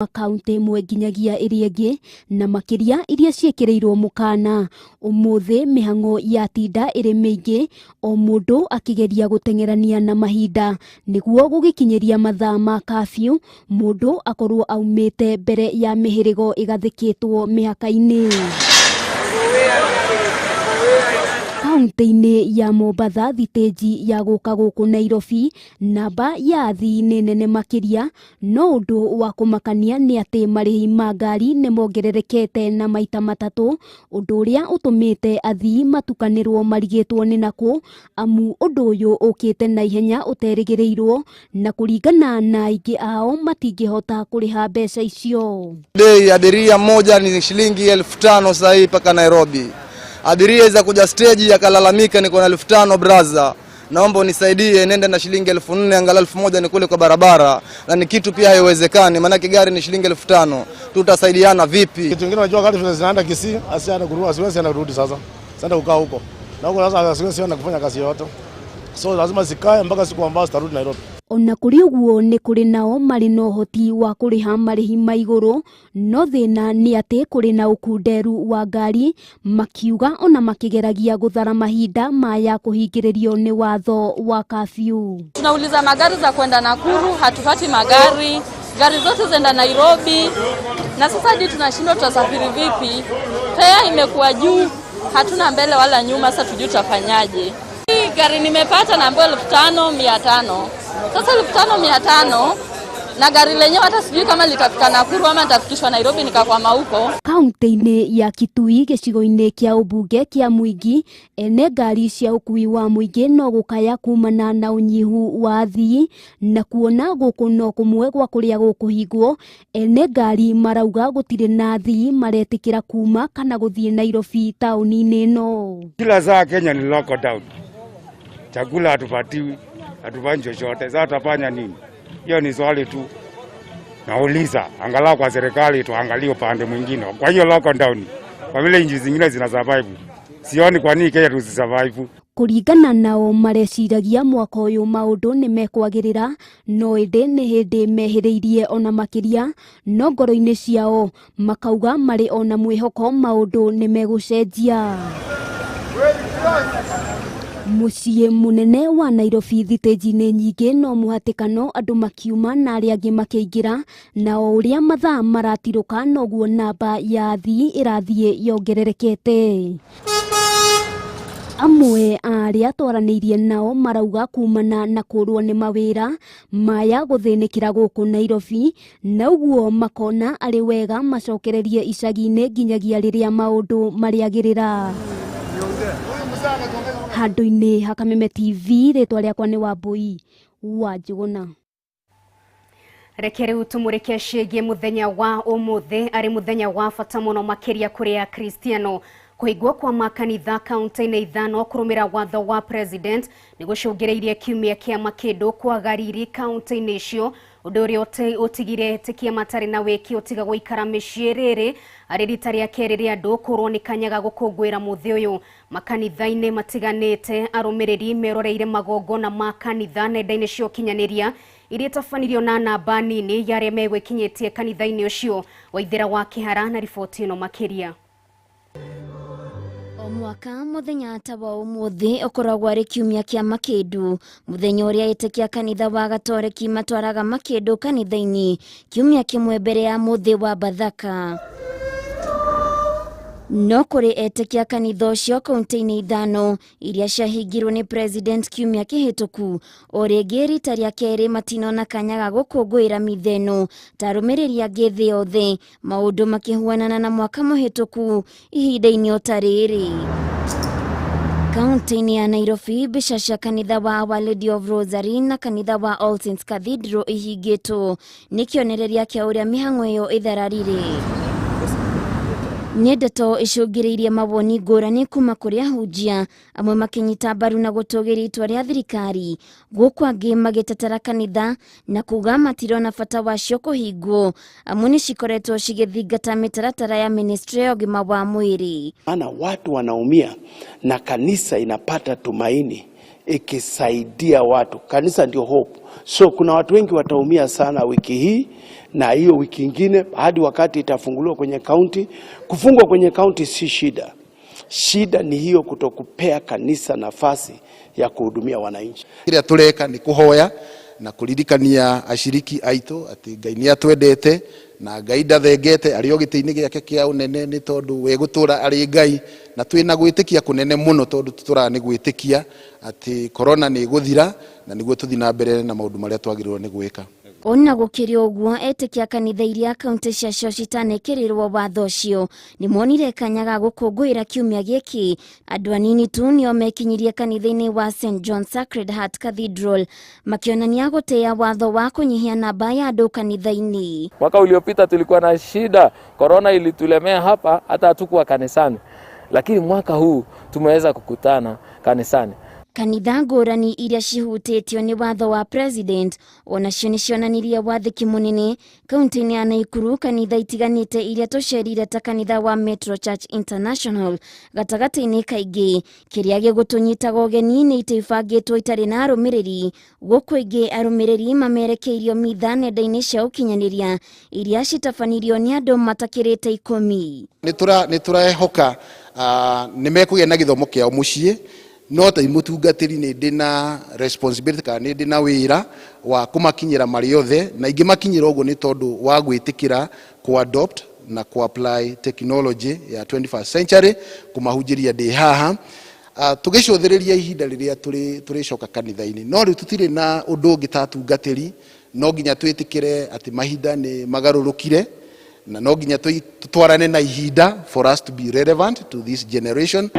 Kaunti ĩmwe nginyagia ĩrĩa ĩngĩ na makĩria iria ciĩkĩrĩirwo mũkana. Ũmũthĩ mĩhang'o yatinda ĩrĩ mĩingĩ, o mũndũ akĩgeria gũteng'erania na mahinda nĩguo gũgĩkinyĩria mathaa ma curfew mũndũ akorwo aumĩte mbere ya mĩhĩrĩgo ĩgathĩkĩtwo mĩhaka-inĩ. Kaunti-inĩ ya Mombatha thitĩnji ya gũka gũkũ Nairobi namba ya athii nĩ nene makĩria, no ũndũ wa kũmakania nĩ atĩ marĩhi ma ngari nĩ mongererekete na maita matatũ, ũndũ ũrĩa ũtũmĩte athii matukanĩrwo marigĩtwo nĩ nakũ, amu ũndũ ũyũ ũkĩte na ihenya ũterĩgĩrĩirwo na kũringana na aingĩ ao matingĩhota kũrĩha mbeca icio. Bei abiria moja ni shilingi 5000 sasa hii mpaka Nairobi. Abiria za kuja stage akalalamika, niko na 5000 braza, naomba unisaidie nende na shilingi 4000 angalau 1000 nikule kwa barabara, na ni kitu pia haiwezekani, maanake gari ni shilingi 5000. Tutasaidiana vipi? Kitu kingine unajua gari vile zinaenda Kisii, asiana kurudi, asiwezi enda kurudi sasa. Sasa kukaa huko. Na huko sasa asiwezi enda kufanya kazi yoyote. So lazima zikae mpaka siku ambayo zitarudi Nairobi. Ona kũrĩ ũguo nĩ kũrĩ nao marĩ na ũhoti wa kũrĩha marĩhi ma igũrũ, no thĩna nĩ atĩ kũrĩ na ũkunderu wa ngari, makiuga ona makĩgeragia gũthara mahinda maya kũhingĩrĩrio nĩ watho wa curfew. Tunauliza magari za kwenda Nakuru, hatupati magari, gari zote zenda Nairobi, na sasa hadi tunashindwa tutasafiri vipi? Fare imekuwa juu, hatuna mbele wala nyuma, sasa tujui tutafanyaje. Hii gari nimepata naambiwa 5500. Sasa 5500 na gari lenyewe hata sijui kama litafika Nakuru ama nitafikishwa Nairobi nikakwama huko. Kaunti-inĩ ya Kitui gĩcigo-inĩ kĩa ũmbunge kĩa Mwingi, ene ngari cia ũkui wa mũingĩ no gũkaya kumana na ũnyihu wa athii na kuona gũkũ no kũmwe gwa kũrĩa gũkũhingwo, ene ngari marauga gũtirĩ na athii maretĩkĩra kuma kana gũthiĩ Nairobi taũni-inĩ ĩno. Kila saa Kenya ni lockdown, chakula hatupatiwi, hatufanyi chochote. Sasa tutafanya nini? Hiyo ni swali tu nauliza, angalau kwa serikali tuangalie upande mwingine. Kwa hiyo lockdown, kwa vile nchi zingine zina survive, sioni kwa nini Kenya tusisurvive. Kũringana nao mareciragia mwaka ũyũ maũndũ nĩ mekwagĩrĩra, no ĩndĩ nĩ hĩndĩ mehĩrĩirie ona makĩria, no ngoro-inĩ ciao makauga marĩ ona mwĩhoko maũndũ nĩ megũcenjia. Mũciĩ mũnene wa Nairobi thitĩnji-inĩ nyingĩ no mũhatĩkano andũ makiuma na arĩa angĩ makĩingĩra, na o ũrĩa mathaa maratirũka noguo namba ya athii ĩrathiĩ yongererekete. Amwe a arĩa twaranĩirie nao marauga kumana na kũrwo nĩ mawĩra maya gũthĩnĩkĩra gũkũ Nairobi, na ũguo makona arĩ wega macokererie icagi-inĩ nginyagia rĩrĩa maũndũ marĩagĩrĩra. Handũ-inĩ ha Kameme TV, rĩtwa rĩakwa nĩ Wambui wa Njũgũna. Reke rĩu tũmũrĩke ciĩgiĩ mũthenya wa ũmũthĩ arĩ mũthenya wa bata mũno makĩria kũrĩ Akristiano. Kũhingwo kwa makanitha kaunti-inĩ 5 kũrũmĩra watho wa president nĩ gũcũngĩrĩirie kiumia kĩa makĩndũ kwaga riri kaunti-inĩ icio, ũndũ ũrĩa ũtigire etĩkia matarĩ na wĩki ũtiga gũikara mĩciĩ rĩrĩ arĩ rita rĩa kerĩ rĩa andũ kũrwo nĩ kanyaga gũkũngũĩra mũthĩ ũyũ. Makanitha-inĩ matiganĩte arũmĩrĩri meroreire magongona ma kanitha nenda-inĩ cia ũkinyanĩria iria itabanirio na namba nini ya arĩa megwĩkinyĩtie kanitha-inĩ ũcio. Waithera wa Kĩhara na riboti ĩno makĩria. O mwaka mũthenya ta wa ũmũthĩ ũkoragwo arĩ kiumia kĩa makĩndũ, mũthenya ũrĩa etĩkia kanitha wa Gatoreki matwaraga makĩndũ kanitha-inĩ kiumia kĩmwe mbere ya mũthĩ wa Bathaka. No kũrĩ etĩkia kanitha ũcio kaunti-inĩ 5 iria ciahingirwo nĩ president kiumia kĩhĩtũku, o rĩngĩ rita rĩa kerĩ matinona kanya ga gũkũngũĩra mitha ĩno ta arũmĩrĩri angĩ thĩ yothe, maũndũ makĩhuanana na mwaka mũhĩtũku ihinda-inĩ o ta rĩrĩ. Kaunti-inĩ ya Nairobi, mbica cia kanitha wa Our Lady of Rosary na kanitha wa All Saints Cathedral ihingĩtwo nĩ kĩonereria kĩa ũrĩa mĩhang'o ĩyo ĩthararire. Nĩ ndeto icũngĩrĩirie mawoni ngũrani kuma kũrĩ ahunjia, amwe makĩnyita mbaru na gũtũgĩria itua rĩa thirikari, gũkũ angĩ magĩtetera kanitha na kuga matirona bata wacio kũhingwo, amu nĩ cikoretwo cigĩthingata mĩtaratara ya ministry ya ũgima wa mwĩrĩ. Maana watu wanaumia na kanisa inapata tumaini ikisaidia watu. Kanisa ndio hope. So kuna watu wengi wataumia sana wiki hii na hiyo wiki ingine hadi wakati itafunguliwa kwenye kaunti. Kufungwa kwenye kaunti si shida. Shida ni hiyo kutokupea kanisa nafasi ya kuhudumia wananchi. Kĩrĩa tũreka nĩ kũhoya na kũririkania ashiriki aitũ atĩ Ngai nĩ atwendete na Ngai ndathengete arĩ o gĩtĩ-inĩ gĩake kĩa ũnene nĩ tondũ we gũtũra arĩ Ngai, na twĩna gwĩtĩkia kũnene mũno tondũ tũtũraga nĩ gwĩtĩkia atĩ korona nĩ ĩgũthira na nĩguo tũthiĩ na mbere na maũndũ marĩa twagĩrĩirwo nĩ gwĩka. Ona gũkĩrĩ ũguo, etĩkia kanitha iria kaunti ciacio citanekĩrĩrwo watho ũcio nĩmonire kanya ga gũkũngũĩra kiumia gĩkĩ. Andũ anini tu nĩo mekinyirie kanitha-inĩ wa St John Sacred Heart Cathedral makĩonania gũtĩĩa watho wa kũnyihia namba ya andũ kanitha-inĩ. Mwaka uliopita tulikuwa na shida, korona ilitulemea hapa, hata hatukuwa kanisani, lakini mwaka huu tumeweza kukutana kanisani. Kanitha ngũrani iria cihutĩtio nĩ watho wa president onacio nĩcionanirie wathĩki mũnene kaunti-inĩ ya Naikuru. Kanitha itiganĩte iria tũcerire ta kanitha wa Metro Church International gatagatĩ-inĩ kaingĩ kĩrĩa gĩgũtũnyitaga ũgeni nĩ itĩ ibangĩtwo itarĩ na arũmĩrĩri, gũkũ ingĩ arũmĩrĩri mamerekeirio mitha nenda-inĩ cia ũkinyanĩria iria citabanirio nĩ andũ matakĩrĩte 10. Nĩ tũrehoka nĩ mekũgĩa na gĩthomo kĩao mũciĩ, no ta mũtungatĩri nĩ ndĩ na responsibility kana nĩ ndĩ na wĩra wa kũmakinyĩra marĩ othe, na ingĩmakinyĩra ũguo nĩ tondũ wa gwĩtĩkĩra kũ-adopt na kũ-apply technology ya 21st century kũmahunjĩria ndĩ haha. Tũgĩcũthĩrĩria ihinda rĩrĩa tũrĩcoka kanitha-inĩ, no rĩu tũtirĩ na ũndũ ũngĩ ta atungatĩri, no nginya twĩtĩkĩre atĩ mahinda nĩ magarũrũkire na no nginya tũtwarane na ihinda for us to be relevant to this generation.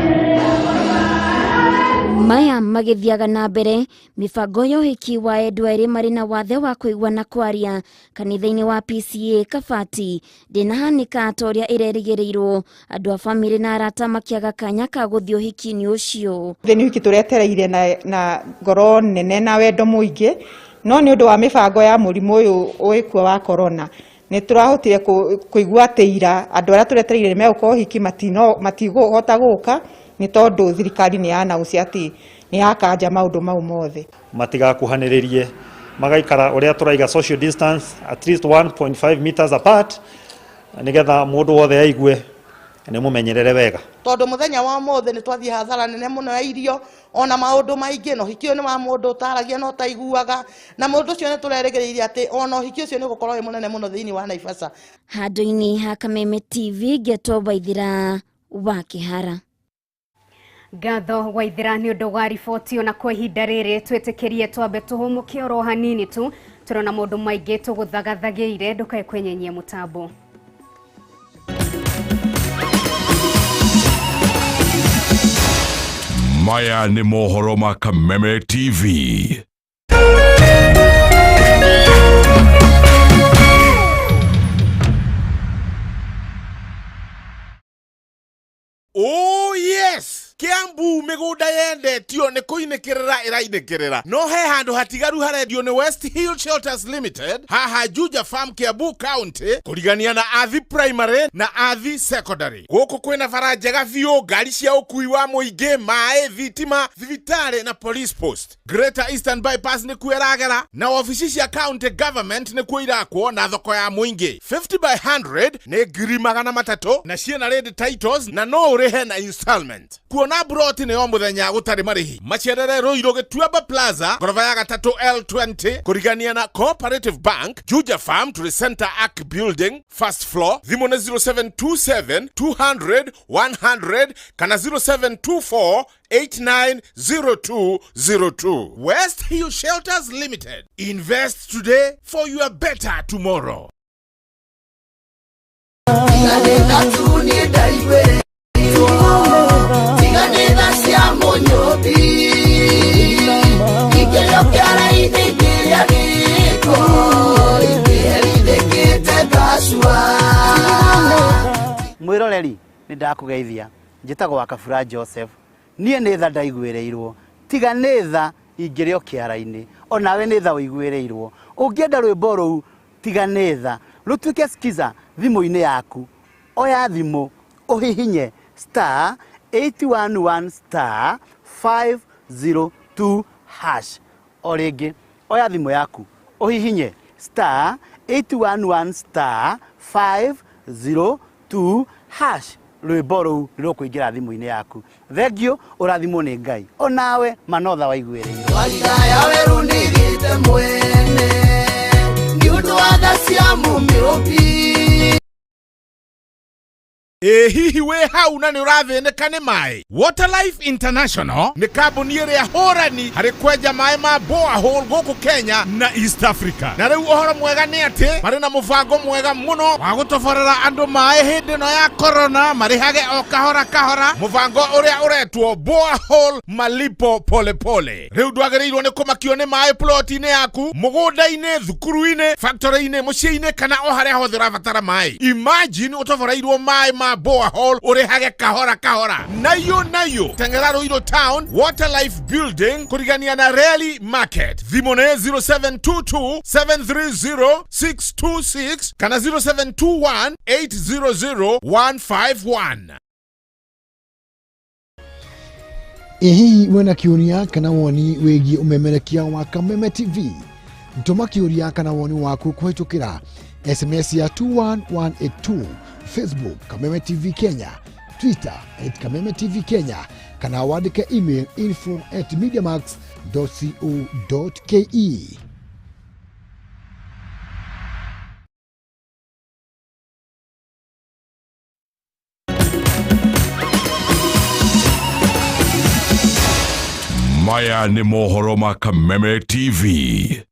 Maya magĩthiaga na mbere, mĩbango ya ũhiki wa endwa erĩ marĩ na wathe wa kũigua na kwaria kanitha-inĩ wa PCA Kabati ndĩnahanĩka ta ũrĩa ĩrerĩgĩrĩirwo, andũ a bamĩrĩ na arata makĩaga kanya ka gũthiĩ ũhiki-inĩ ũcio. Nĩ ũhiki tũretereire na ngoro nene na wendo mũingĩ, no nĩ ũndũ wa mĩbango ya mũrimũ ũyũ wĩkuo wa korona nĩ tũrahotire kũigua atĩ ira andũ arĩa tũretereire megũka ũhiki matigũhota gũka nĩ tondũ thirikari nĩ yanaũcia atĩ nĩ yakanja maũndũ mau mothe. Matigakuhanĩrĩrie, magaikara ũrĩa tũraiga social distance at least 1.5 meters apart nĩgetha mũndũ wothe aigue nĩ mũmenyerere wega. Tondũ mũthenya wa ũmũthĩ nĩ twathiĩ hathara nene mũno ya irio ona maũndũ maingĩ, na ũhiki ũyũ nĩ wa mũndũ ũtaragia na ũtaiguaga, na mũndũ ũcio nĩ tũrerĩgĩrĩire atĩ ona ũhiki ũcio nĩ ũgũkorwo wĩ mũnene mũno thĩinĩ wa Naivasha. Handũ-inĩ ha Kameme TV, ngetwo Waithira wa Kĩhara. Ngatho Waithira nĩ ũndũ wa riboti. Ona kwa ihinda rĩrĩ twĩtĩkĩrie twambe tũhũmũke oro hanini tu, tũrona maũndũ maingĩ tũgũthagathagĩire, ndũkae kwenyenyia mũtambo. Maya nĩ mohoro ma Kameme TV. Oh yes! Kiambu mĩgũnda yendetio nĩ kũinĩkĩrĩra ĩrainĩkĩrĩra, no he handũ hatigaru harendio nĩ West Hill Shelters Limited haha Juja Farm, Kiambu County, kũrigania na Athi Primary na Athi Secondary. Gũkũ kwĩna bara njega biũ, ngari cia ũkui wa mũingĩ, maĩ, thitima, thibitarĩ na police post. Greater Eastern Bypass nĩkuo ĩragera na wabici cia county government nĩkuo irakwo na thoko ya mũingĩ. 50 by 100 nĩ 300,000 na ciĩna ready titles na no ũrĩhe na installment. Kuona broti nĩ o mũthenya gũtarĩ marĩhi. Macerere Ruiru Gĩtuamba Plaza, ngoroba ya gatatũ L20, kũrigania na Cooperative Bank, Juja Farm to the Center Arc Building, first floor. Thimũ nĩ 0727 200 100 kana 0724 890202. West Hill Shelters Limited. Invest today for your better tomorrow. Mwiroreri nĩ ndakũgeithia, njĩtagwo wa Kabura Joseph. Niĩ nĩ tha ndaiguĩrĩirwo, tiga nĩ tha ingĩrĩ o kĩara-inĩ, onawe nĩ tha ũiguĩrĩirwo. Ũngĩenda rwĩmbo rũu tiga nĩ tha rũtuĩke skiza thimũ-inĩ yaku, oya thimũ ũhihinye star 811 star 502 2 hash. O rĩngĩ oya thimũ yaku ũhihinye star 811 star 502 hash, rwĩmbo rũu rũkũingĩra thimũ-inĩ yaku. Thengio, ũrathimwo nĩ Ngai onawe manotha waiguĩrĩirwo. Walidaya weru ndigite mwene nĩ ũndũ wa tha cia Mũmĩũmbi. Ĩ hihi wĩ hau na nĩ ũrathĩnĩka nĩ maĩ? Waterlife International nĩ kambuni ĩrĩa hũrani harĩ kwenja maĩ ma borehole gũkũ Kenya na East Africa. Na rĩu ũhoro mwega nĩ atĩ marĩ na mũbango mwega mũno wa gũtoborera andũ maĩ hĩndĩ ĩno ya corona, marĩhage o kahora kahora, mũbango ũrĩa ũretwo borehole malipo polepole. Rĩu ndwagĩrĩirwo nĩ kũmakio nĩ maĩ ploti-inĩ yaku, mũgũnda-inĩ, thukuru-inĩ, factory-inĩ, mũciĩ-inĩ kana o harĩa hothe ũrabatara maĩ. Imagine ũtoboreirwo maĩ ma borehole ũrĩhage kahora kahora. Nayo nayo teng'era Ruiru Town, Waterlife Building, kũrigania na Rally Market. Thimũ nĩ 0722 730 626 kana 0721 800 151. Ĩ hihi wĩna kĩũria kana woni wĩgiĩ ũmemerekia wa Kameme TV? Tũma kĩũria kana woni waku kũhĩtũkĩra SMS ya 21182, Facebook Kameme TV Kenya, Twitter at Kameme TV Kenya, kana wandĩke email info@mediamax.co.ke. Maya nĩ mohoro ma Kameme TV.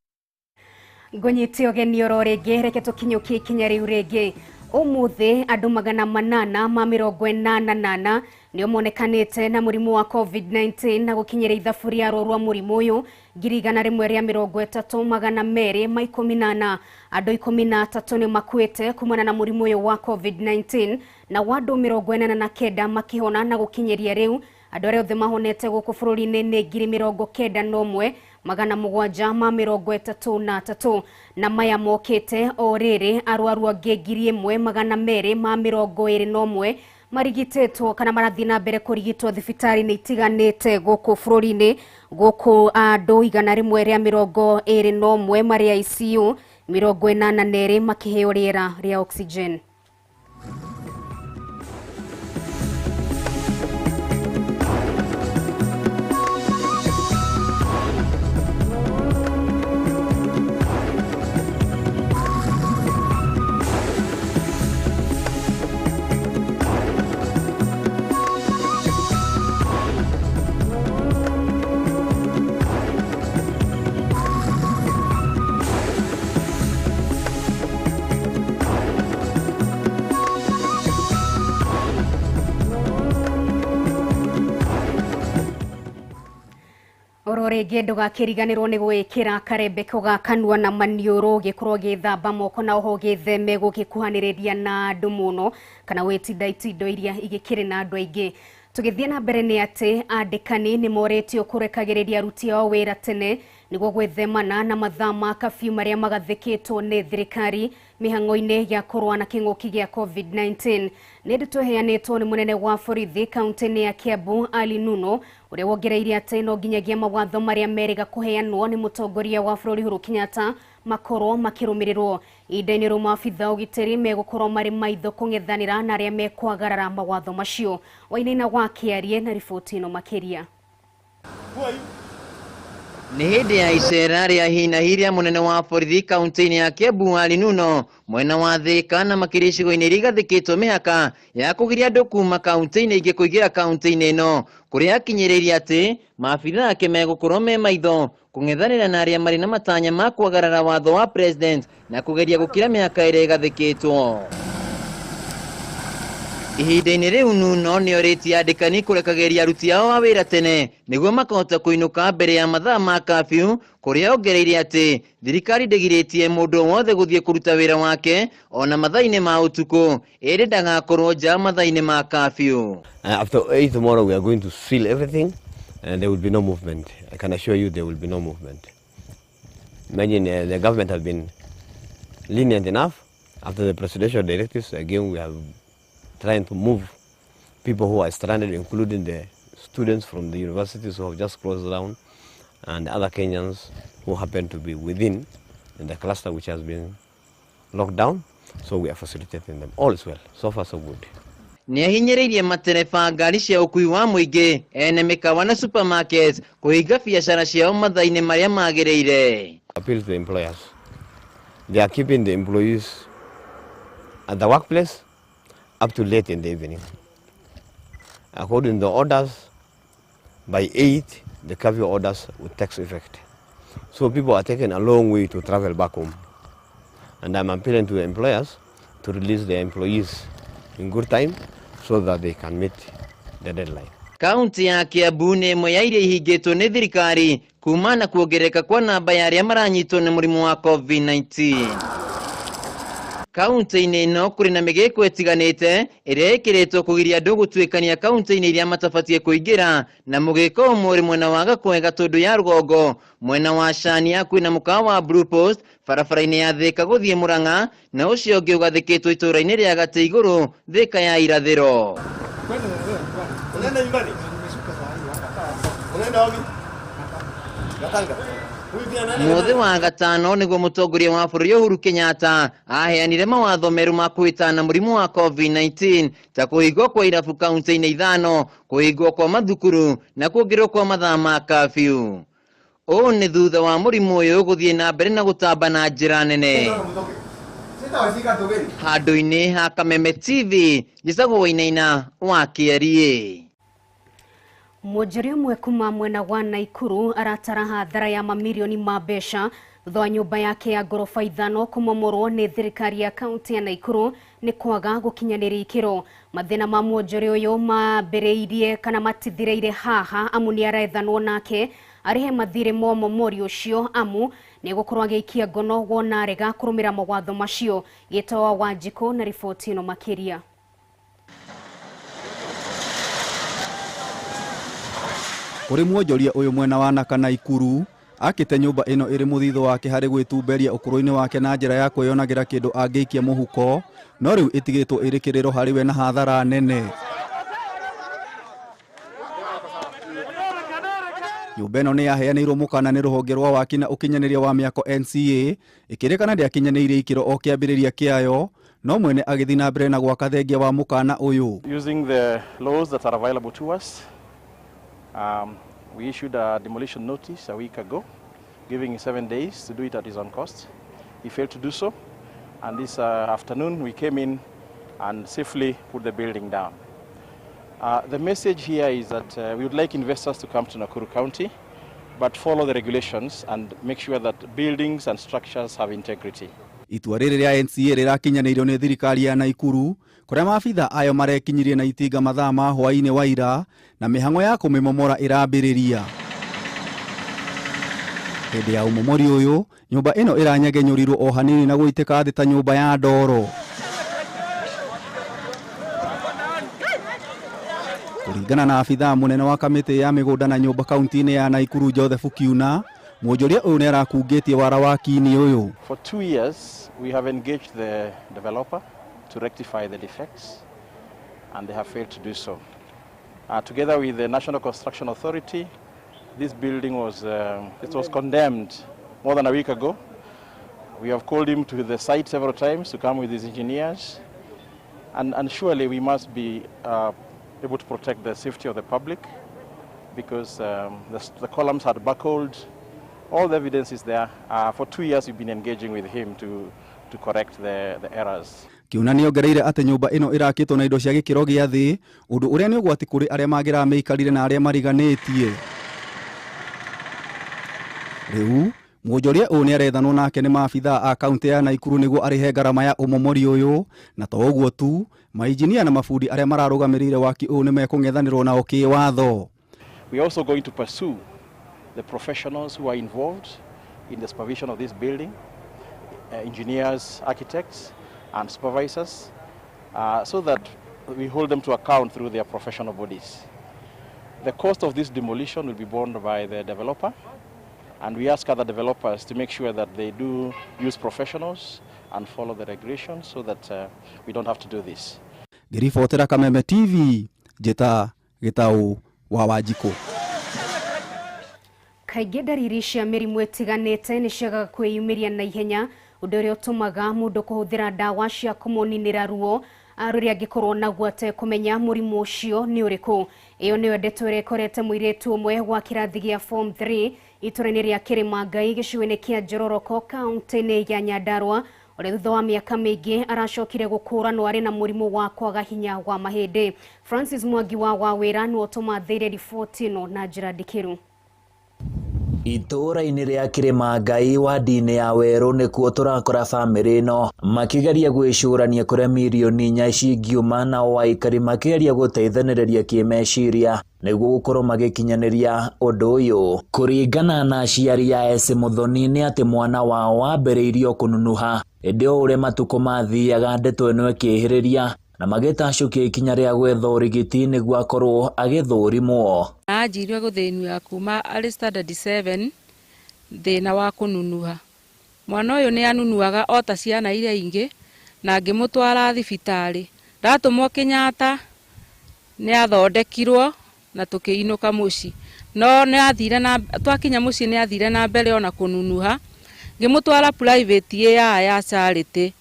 Ngũnyite ũgeni oro rĩngĩ, reke tũkinyũkie ikinya rĩu rĩngĩ. Ũmũthĩ andũ 884 nĩo monekanĩte na mũrimũ wa COVID-19 na gũkinyĩra ithabu rĩa arwaru a mũrimũ ũyũ 1,130,214. Andũ 13 nĩ makuĩte kumana na mũrimũ ũyũ wa COVID-19 na andũ 89 makĩhona na gũkinyĩria rĩu andũ arĩa othe mahonete gũkũ bũrũri-inĩ nĩ 91,733 na maya mokĩte o rĩrĩ arwaru angĩ 1,221 marigitĩtwo kana marathiĩ na mbere kũrigitwo thibitarĩ-inĩ itiganĩte gũkũ bũrũri-inĩ, gũkũ andũ 121 marĩ ICU, 82 makĩheo rĩera rĩa oxygen. Oro rĩngĩ ndũgakĩriganĩrwo nĩ gwĩkĩra karembeko ga kanua na maniũrũ, ũgĩkorwo ũgĩthamba moko na oho ũgĩtheme gũgĩkuhanĩrĩria na andũ mũno kana gwĩtinda itindo iria igĩkĩrĩ na andũ aingĩ. Tũgĩthiĩ na mbere nĩ atĩ andĩkani nĩ morĩtio kũrekagĩrĩria aruti ao wĩra tene nĩguo gwĩthemana na mathaa ma kabiũ marĩa magathĩkĩtwo nĩ thirikari mĩhang'o-inĩ ya kũrũa na kĩng'ũki gĩa COVID-19. Nĩ ndeto ĩheanĩtwo nĩ mũnene wa borithi kaunti-inĩ ya Kiambu Ali Nuno, ũrĩa wongereire atĩ no nginyagia mawatho marĩa merĩga kũheanwo nĩ mũtongoria wa bũrũri Uhuru Kenyatta makorwo makĩrũmĩrĩrwo. Ihinda-inĩ rĩu maabitha ũgitĩri megũkorwo marĩ maitho kũng'ethanĩra na arĩa mekwagarara mawatho macio. Wainaina wa Kĩarie na riboti ĩno makĩria. Nĩ hĩndĩ ya icera rĩa hinahi rĩa mũnene wa borithi kaunti-inĩ ya Kiambu Ali Nuno mwena wa Thika na makĩria icigo-inĩ iria igathĩkĩtwo mĩhaka ya kũgiria andũ kuma kaunti-inĩ ingĩ kũingĩra kaunti-inĩ ĩno, kũrĩa akinyĩrĩirie atĩ maabitha ake megũkorwo me maitho kũng'ethanĩra na arĩa marĩ na matanya ma kwagarara watho wa president na kũgeria gũkĩra mĩhaka ĩrĩa ĩgathĩkĩtwo. Ihinda-inĩ rĩu Nuno nĩorĩtie andĩkani kũrekagĩria aruti ao a wĩra tene nĩguo makahota kũinũka mbere ya mathaa ma kabiũ, kũrĩa ongereire atĩ thirikari ndĩgirĩtie mũndũ wothe gũthiĩ kũruta wĩra wake ona mathaa-inĩ ma ũtukũ, ĩndĩ ndagakorwo nja mathaa-inĩ ma kabiũ. After 8 tomorrow we are going to seal everything and there will be no movement. I can assure you there will be no movement. Imagine the government have been lenient enough. After the presidential directives, again we have trying to move people who are stranded, including the students from the universities who have just closed down. and other Kenyans who happen to be within the cluster which has been locked down. So we are facilitating them. All is well. So far, so good. Nĩ ahinyĩrĩirie matereba ngari cia ũkui wa mũingĩ ene mĩkawa na supermarket kũhinga biacara ciao mathaa-inĩ marĩa magĩrĩire. Appeal to the employers. They are keeping the employees at the workplace up to late in the evening. According to the orders, by 8, the curfew orders will take effect. So people are taking a long way to travel back home. And I'm appealing to the employers to release their employees in good time so that they can meet the deadline. Kaunti ya Kiambu nĩ ĩmwe ya iria ihingĩtwo nĩ thirikari kuma na kuongerereka kwa namba ya arĩa maranyitwo nĩ mũrimũ wa COVID-19. Kaunti-inĩ ĩno kũrĩ na mĩgĩko ĩtiganĩte ĩrĩa ĩkĩrĩtwo kũgiria andũ gũtuĩkania kaunti-inĩ iria matabatiĩ kũingĩra, na mũgĩko ũmwe ũrĩ mwena wa Gakoe Gatũndũ ya rũgongo, mwena wa Cania kwĩna mũkawa wa Blue Post barabara-inĩ ya Thĩka gũthiĩ Mũrang'a, na ũcio ũngĩ ũgathĩkĩtwo itũũra-inĩ rĩa Gatĩ Igũrũ Thĩka ya irathĩro. Unaenda nyumbani? Unaenda wapi? Gatanga. Mũthĩ wa gatano nĩguo mũtongoria wa bũrũri Uhuru Kenyatta aheanire mawatho merũ ma kũhĩtana mũrimũ wa COVID-19 ta kũhingwo kwa irabu kaunti-inĩ 5, kũhingwo kwa mathukuru na kuongererwo kwa mathaa ma curfew. Ũũ nĩ thutha wa mũrimũ ũyũ gũthiĩ na mbere na gũtamba na njĩra nene. Handũ-inĩ ha Kameme TV, njĩtagwo Wainaina wa Kĩarie. Mwonjoria ũmwe kuma mwena wa Naikuru aratara hathara ya mamirioni ma mbeca thutha wa nyũmba yake ya ngoroba 5 kũmomorwo nĩ thirikari ya kaunti ya Naikuru nĩ kwaga gũkinyanĩria ikĩro. Mathĩna ma mwonjoria ũyũ mambĩrĩirie kana matithirĩire haha amu nĩ arethanwo nake arĩhe mathirĩ ma ũmomori ũcio amu nĩ gũkorwo agĩikia ngono wona arega kũrũmĩrĩra mawatho macio. Gĩtawa Wanjikũ na riboti ĩno makĩria. Kũrĩ mwonjoria ũyũ mwena wa Naka Naikuru akĩte nyũmba ĩno ĩrĩ mũthithũ wake harĩ gwĩtumberia ũkũrũ-inĩ wake na njĩra ya kwĩyonagĩra kĩndũ angĩikia mũhuko, no rĩu ĩtigĩtwo ĩrĩ kĩrĩro harĩ we na hathara nene. Nyũmba ĩno nĩ yaheanĩirwo mũkana nĩ rũhonge rwa waki na ũkinyanĩria wa mĩako NCA ĩkĩrĩkana ndĩakinyanĩirie ikĩro o kĩambĩrĩria kĩayo, no mwene agĩthiĩ na mbere na gwaka thengia wa mũkana ũyũ. Using the laws that are available to us, we issued a demolition notice a week ago, giving him 7 days to do it at his own cost. He failed to do so, and this afternoon we came in and safely put the building down. The message here is that we would like investors to come to Nakuru County, but follow the regulations and make sure that buildings and structures have integrity. Itua rĩrĩ rĩa NCA rĩrakinyanĩirio nĩ thirikari ya Naikuru kũrĩa maabitha ayo marekinyirie na itinga mathaa ma hwaĩ-inĩ wa ira na mĩhang'o ya kũmĩmomora ĩrambĩrĩria. Hĩndĩ ya ũmomori ũyũ nyũmba ĩno ĩranyegenyũrirwo o hanini na gũitĩka thĩ ta nyũmba ya ndoro. Kũringana na abithaa mũnene wa kamĩtĩ ya mĩgũnda na nyũmba kaunti-inĩ ya Naikuru Joseph Kiuna, mwonjoria ũyũ nĩ arakungĩtie wara wa kini ũyũ. For 2 years we have engaged the developer to rectify the defects, and they have failed to do so. Together with the National Construction Authority, this building was condemned more than a week ago. We have called him to the site several times to come with his engineers, and surely we must be able to protect the safety of the public, because the columns had buckled. All the evidence is there. For 2 years we've been engaging with him to correct the errors. Kiuna nĩ ongereire atĩ nyũmba ĩno ĩrakĩtwo na indo cia gĩkĩro gĩa thĩ, ũndũ ũrĩa nĩ ũgwati kũrĩ arĩa mangĩramĩikarire na arĩa mariganĩtie. Rĩu mwonjoria ũyũ nĩ arethanwo nake nĩ maabithaa a kaunti ya Naikuru nĩguo arĩhe ngarama ya ũmomori ũyũ, na to ũguo tu, mainjinia na mabundi arĩa mararũgamĩrĩire waki ũyũ nĩ mekũng'ethanĩrwo nao kĩwatho. We are also going to pursue the professionals who are involved in the supervision of this building, engineers, architects, and supervisors, so that we hold them to account through their professional bodies. The cost of this demolition will be borne by the developer, and we ask other developers to make sure that they do use professionals and follow the regulations so that we don't have to do this. Ngĩribotera Kameme TV, njĩta Gĩtaũ wa Wanjikũ. Kaingĩ ndariri cia mĩrimũ ĩtiganĩte nĩ ciagaga kwĩyumĩria na ihenya, ũndũ ũrĩa ũtũmaga mũndũ kũhũthĩra ndawa cia kũmũninĩra ruo rũrĩa angĩkorwo naguo atekũmenya mũrimũ ũcio nĩ ũrĩkũ. Ĩyo nĩyo ndeto ĩrĩa ĩkorete mũirĩtu ũmwe wa kĩrathi gĩa form 3 itũra-inĩ rĩa Kĩrĩma-Ngai gĩcigo-inĩ kĩa Njororoko kaũntĩ-inĩ ya Nyandarua, ũrĩa thutha wa mĩaka mĩingĩ aracokire gũkũranwo arĩ na mũrimũ wa kwaga hinya wa mahĩndĩ. Francis Mwangi wa Wawĩra nĩwe ũtũmathĩire riboti ĩno na njĩra ndikĩru. Itũũra-inĩ rĩa Kĩrĩma-Ngai wadi-inĩ ya Werũ nĩkuo tũrakora bamĩrĩ ĩno makĩgeria gwĩcũrania kũrĩa mirioni 4 cingiuma, nao aikari makĩgeria gũteithanĩrĩria kĩmeciria nĩguo gũkorwo magĩkinyanĩria ũndũ ũyũ. Kũringana na aciari a Esi Muthoni nĩ atĩ mwana wao wambĩrĩirio kũnunuha ĩndĩ o ũrĩa matukũ mathiaga ndeto ĩno ĩkĩhĩrĩria na magĩtacũkia ikinya rĩa gwetha ũrigiti nĩguo akorwo agĩthũrimwo. Anjirie gũthĩnio kuma arĩ standard 7 thĩna wa kũnunuha. Mwana ũyũ nĩ anunuaga o ta ciana iria ingĩ na ngĩmũtwara thibitarĩ. Ndatũmwo Kenyatta nĩ athondekirwo na tũkĩinũka mũciĩ. No nĩ athire na twakinya mũciĩ nĩ athire na mbere ona kũnunuha. Ngĩmũtwara private ya Charity.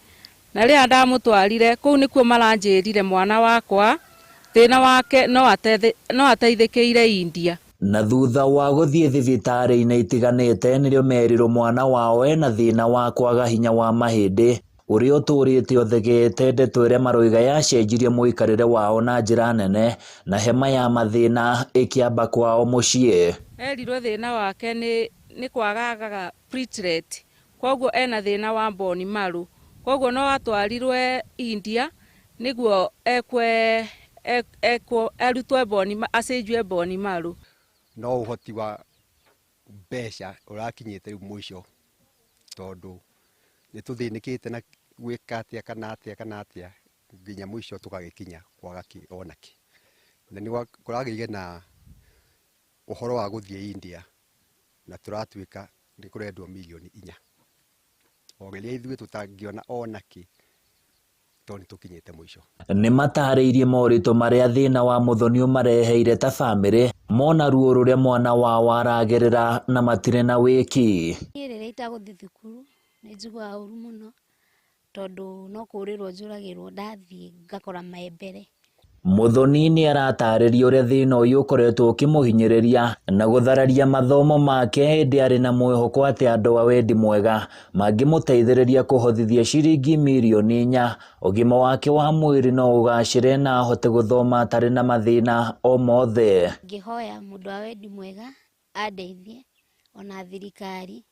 Na rĩrĩa ndamũtwarire kũu nĩkuo maranjĩrire mwana wakwa thĩna wake no ateithĩkĩire India. Na thutha wa gũthiĩ thibitarĩ-inĩ itiganĩte nĩrĩo merirwo mwana wao ena thĩna wa kwaga hinya wa mahĩndĩ ũrĩa ũtũrĩte ũthegete, ndeto ĩrĩa maroiga yacenjirie mũikarĩre wao na njĩra nene na hema ya mathĩna ĩkĩamba kwao mũciĩ. Erirwo thĩna wake nĩ kwagaga platelet, koguo ena thĩna wa bone marrow, koguo no atwarirwe India nĩguo ekwe arutwo bone acenjwe bone marrow. No ũhoti wa mbeca ũrakinyĩte rĩu mũico tondũ nĩ tũthĩnĩkĩte na gwĩka atĩa kana atĩa kana atĩa nginya mũico tũgagĩkinya kwaga ona kĩ. Na nĩ kũragĩire na ũhoro wa gũthiĩ India na tũratuĩka nĩ kũrendwo mirioni 4. O rĩrĩa ithuĩ tũtangĩona ona kĩ tondũ nĩ tũkinyĩte mũico. Nĩ matarĩirie moritũ marĩa thĩna wa Muthoni ũmareheire ta bamĩrĩ mona ruo rũrĩa mwana wao aragerera na matirĩ na wĩki. Niĩ rĩrĩa itagũthiĩ thukuru nĩ njiguaga ũru mũno tondũ no kũũrĩrwo njũragĩrwo ndathiĩ ngakora maembere. Muthoni nĩ aratarĩria ũrĩa thĩna ũyũ ũkoretwo ũkĩmũhinyĩrĩria na gũthararia mathomo make hĩndĩ arĩ na mwĩhoko atĩ andũ a wendi mwega mangĩmũteithĩrĩria kũhothithia ciringi mirioni 4 ũgima wake wa mwĩrĩ no ũgacĩre na ahote gũthoma atarĩ na mathĩna o mothe. Ngĩhoya mũndũ wa wendi mwega andeithie ona thirikari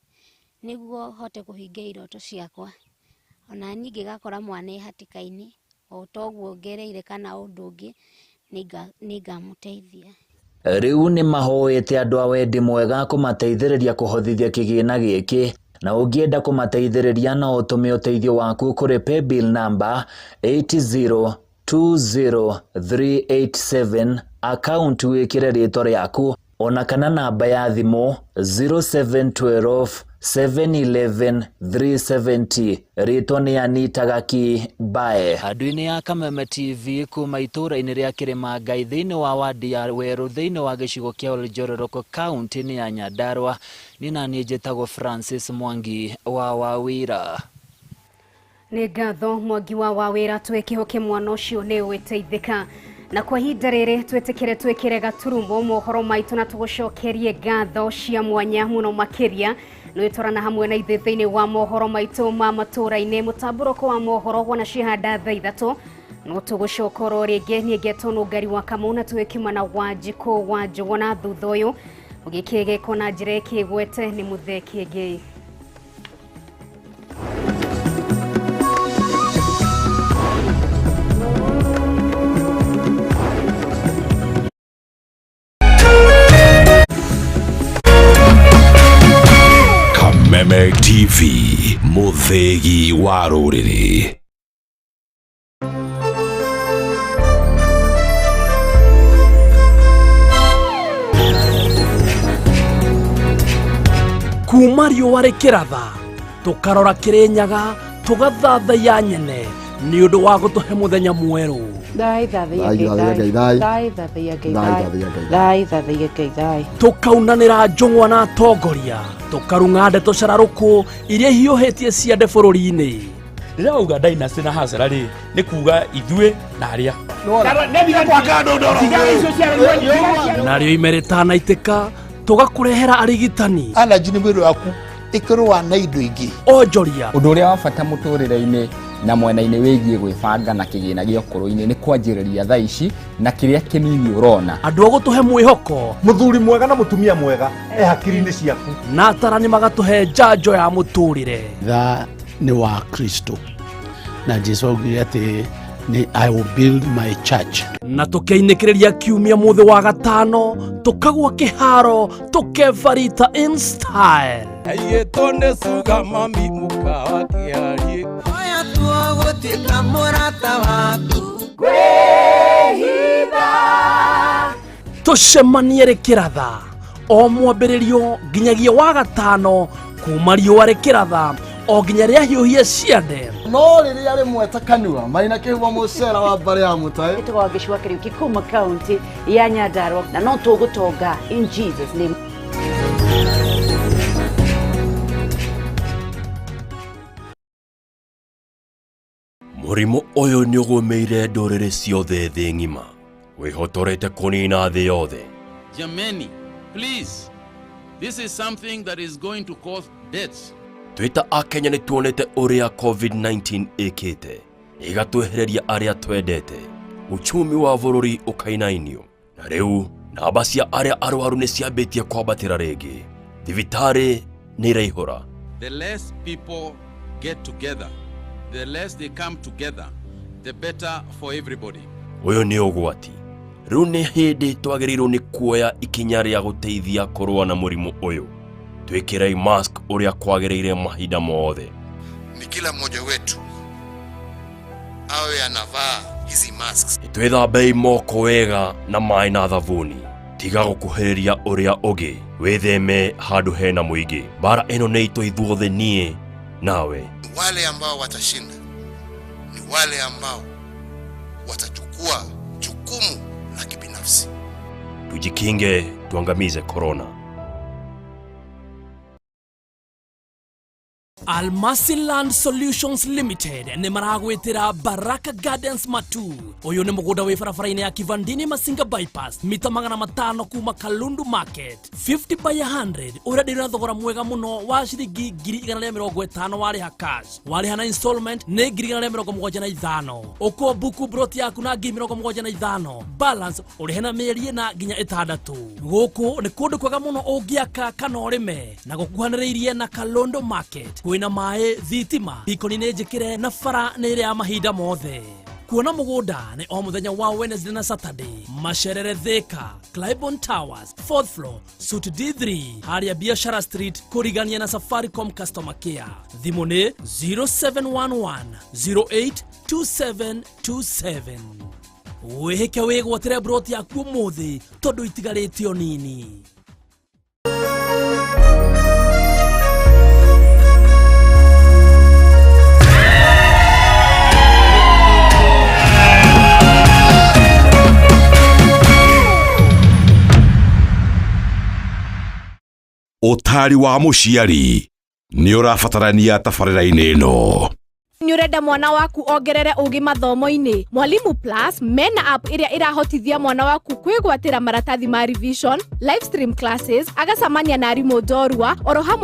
nĩguo hote kũhingia iroto ciakwa, ona niĩ ngĩgakora mwana e hatĩka-inĩ o toguo ngereire kana ũndũ ũngĩ nĩngamũteithia. Rĩu nĩ mahoete andũ a wendi mwega kũmateithĩrĩria kũhothithia kĩgĩna gĩkĩ, na ũngĩenda kũmateithĩrĩria no ũtũme ũteithio waku kũrĩ paybill number 8020387 account wĩkĩre rĩtwa rĩaku ona kana namba ya thimũ 0712 711 370. Rĩtwa nĩ Anita Gaki Bae. Andũ-inĩ ya Kameme TV kuma itũũra-inĩ rĩa Kĩrĩma-Ngai thĩinĩ wa wadi ya Werũ thĩinĩ wa gĩcigo kĩa Oljororoko kaũntĩ-inĩ ya Nyandarua, niĩ na niĩ njĩtagwo Francis Mwangi wa Wawĩra. Nĩ ngatho Mwangi wa Wawĩra, twĩkĩhoke mwana ũcio nĩ ũgĩteithĩka. Na kwa ihinda rĩrĩ twĩtĩkĩre twĩkĩre gaturumo mohoro maitũ na tũgũcokerie ngatho cia mwanya mũno makĩria nĩtwarana hamwe na ithuĩ thĩinĩ wa mohoro maitũ ma matũũra-inĩ. Mũtambũrũko wa mohoro wona cihanda thaa 3 no tũgũcoka oro rĩngĩ. Niĩ ngetwo Nũngari wa Kamau na twĩkimana wa Njikũ wa Njũgũna. Thutha ũyũ ũgĩkĩgekwo na njĩra ĩkĩgwete nĩ Mũthee Kĩengei. Kameme TV, mũthĩgi wa rũrĩrĩ. Kuma riũa rĩkĩratha tũkarora Kĩrĩnyaga tũgathathaiya nyene Nĩ ũndũ wa gũtũhe mũthenya mwerũ. Thai thathaiya Ngai thai. Thai thathaiya Ngai thai. Thai thathaiya Ngai thai. Tũkaunanĩra njũng'wa na atongoria, tũkarung'a ndeto cararũkũ iria ihiũhĩtie ciande bũrũri-inĩ. Rĩrĩa wauga dynasty na hasara rĩ, nĩ kuga ithuĩ na arĩa Narĩo ime rĩtanaitĩka tũgakũrehera arigitani. Allergy nĩ mwĩrĩ waku ĩkĩrũa na indo ingĩ. Onjoria. Ũndũ ũrĩa wa bata mũtũrĩre-inĩ na mwena-inĩ wĩgiĩ gwĩbanga na kĩgĩna gĩa ũkũrũ-inĩ nĩ kwanjĩrĩria thaa ici na kĩrĩa kĩnini ũrona. Andũ a gũtũhe mwĩhoko. Mũthuri mwega na mũtumia mwega e hakiri-inĩ ciaku. Na atarani magatũhe njanjo ya mũtũrĩre. Tha nĩ wa Kristo na Jesu augire atĩ nĩ I will build my church. Na tũkeinĩkĩrĩria kiumia mũthĩ wa gatano tũkagwa kĩharo tũkebarita in style. Aiyĩtwo nĩ cuga mami mũkawa kĩarie. Oya tuo gũtuĩka mũrata waku. Tũcemanie rĩkĩratha o mwambĩrĩrio nginyagia wa gatano kuma riũa rĩkĩratha o nginya rĩahiũhie ciande. No rĩrĩa rĩmwe ta kanua marĩ kĩhumo mũcera wa mbarĩ ya mũtaĩ. Ĩtagwo Wangeci wa Kariuki kuma kaunti ya Nyandarua na no tũgũtonga in Jesus name. Mũrimũ ũyũ nĩ ũgũmĩire ndũrĩrĩ ciothe thĩ ng'ima, wĩhotorete kũnina thĩ yothe. Jameni, please, this is something that is going to cause deaths. Twĩ ta Akenya nĩ tuonete ũrĩa COVID-19 ĩkĩte, ĩgatwehereria arĩa twendete, uchumi wa bũrũri ũkainainio, na rĩu namba cia arĩa arwaru nĩ ciambĩtie kwambatĩra rĩngĩ. Thibitarĩ nĩ iraihũra. The less people get together, the less they come together, the better for everybody. Ũyũ nĩ ũgwati. Rĩu nĩ hĩndĩ twagĩrĩirwo nĩ kuoya ikinya rĩa gũteithia kũrũa na mũrimũ ũyũ. Twĩkĩrei mask ũrĩa kwagĩrĩire mahinda mothe. Ni kila mmoja wetu awe anavaa hizi masks. Twĩthambei moko wega na maĩ na thabuni. Tiga gũkuhĩrĩria ũrĩa ũngĩ. Wĩtheme handũ hena mũingĩ. Mbara ĩno nĩ itũ ithuothe, niĩ nawe. Wale ambao watashinda ni wale ambao watachukua jukumu la kibinafsi. Tujikinge, tuangamize corona. Almasi Land Solutions Limited nĩ maragwĩtĩra Baraka Gardens Matu. Ũyũ nĩ mũgũnda wĩ barabara-inĩ ya Kivandini Masinga Bypass, mita 500 kuma Kalundu Market, 50 by 100, ũrenderio na thogora mwega mũno wa ciringi 150,000 warĩha cash. Warĩha na installment nĩ 175,000. Ũkũ buku broti yaku na 75,000, balance ũrĩhe na mĩeri 4 nginya 6. Gũkũ nĩ kũndũ kwega mũno ũngĩaka kana ũrĩme na gũkuhanĩrĩirie na Kalundu Market. Kwĩna maĩ, thitima, ikoni nĩ njĩkĩre na bara nĩ ĩrĩa ya mahinda mothe. Kuona mũgũnda nĩ o mũthenya wa Wednesday na Saturday. Macerere Thika, Clibon Towers, 4th floor, Suite D3, harĩa Biashara Street, kũrigania na Safaricom Customer Care. Thimũ nĩ 0711 082727. Wĩhĩke wĩgwatĩre broti yaku ũmũthĩ tondũ itigarĩte o nini. Ũtari wa mũciari nĩ ũrabatarania tabarĩra-inĩ ĩno. Nĩ ũrenda mwana waku ongerere ũgĩ mathomo-inĩ? Mwalimu Plus mena app ĩrĩa ĩrahotithia mwana waku kwĩgwatĩra maratathi ma revision, live stream classes, agacamania na arimũ njorua oro hamwe.